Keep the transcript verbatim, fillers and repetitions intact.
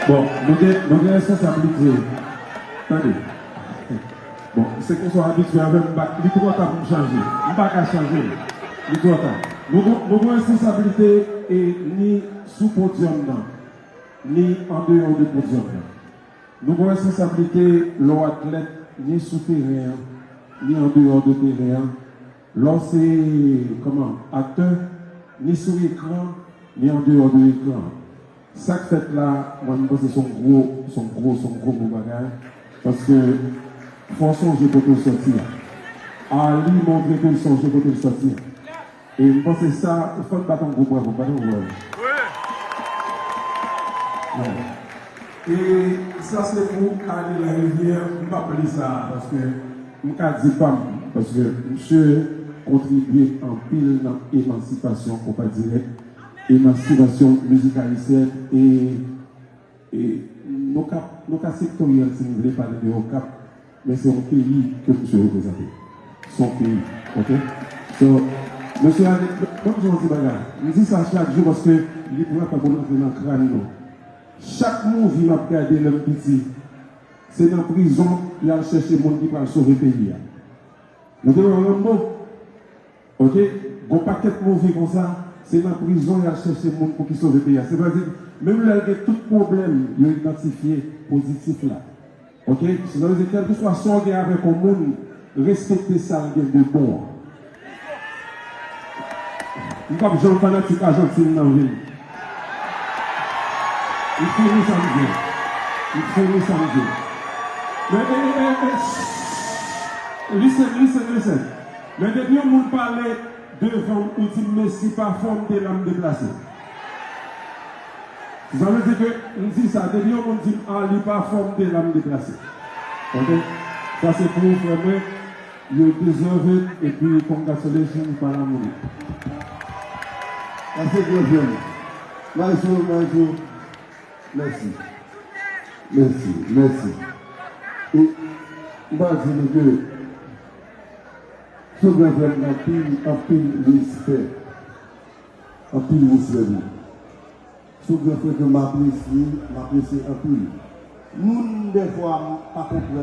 Bon, nou gen, nou gen responsablite. Tande. Bon, se ke sa w abitye avè m, m pa, li twò ta pou m chanje. M pa ka chanje l. Li twò ta. Nou gon, nou gon responsablite e ni sou podyòm nan, ni andeyò de podyòm nan. Nou gon responsablite lè w atlèt, ni sou teren an, ni andeyò de teren an. Lè w se, kòman, aktè, ni sou ekran, ni andeyò de ekran. Sa k fèt la, mwen, m panse se yon gwo, se yon gwo, se yon gwo, gwo bagay. Paske fò w sonje kote w sòti a. Arly montre ke l sonje kote l sòti a. E m panse sa, fò n bat yon gwo bravo, bat yon bravo. Yeah. E sa se pou Arly Larivière, m p ap li sa a, paske m ka di pa m, paske misye kontribye anpil nan emansipasyon, pou pa dirèk, emansipasyon mizik ayisyèn, e, e nou ka, nou ka sektoryèl si nou vle pale de Okap, men se yon peyi ke misye reprezante. Se yon peyi, ok? So, mesye Arly, ban m di yon ti bagay. M di sa chak jou paske li pran tan pou l rantre nan kràn nou. Chak movie m ap gade lè m piti, se nan prizon y al chèche moun ki pral sove peyi a. Nou te wè Rambo? Ok? Gon pakèt movie konsa, se nan prizon y al chèche moun pou ki sove peyi a. Se vle di, menm lè l gen tout pwoblèm, yo idantifye pozitif la. Ok? Sa vle di, kèlkeswa sa w gen avèk yon moun, respekte sa l gen de bon an. M p ap janm fanatik Ajantin nan vi m. M fini sa m di. M fini sa m di. Men, e, e, e, e, shh. Listen, listen, listen. Men depi yon moun pale devan m, ou di m mesi pa fò, m te la, m deplase. Sa vle di ke m di sa, depi yon moun di m, "Ah, li pa fò," m te la, m deplase. Ok? Sa se pou ou, frè mwen. You deserve it, epi congratulations, Balamoni. Mèsi, gran frè m. Maestro, maestro, mèsi. Mèsi, mèsi. E m va di nou ke se yon gran frè m, anpil, anpil respè. Anpil respè pou ou. Se yon gran frè ke m apresye, m apresye anpil. Moun, dèfwa, m pa konprann.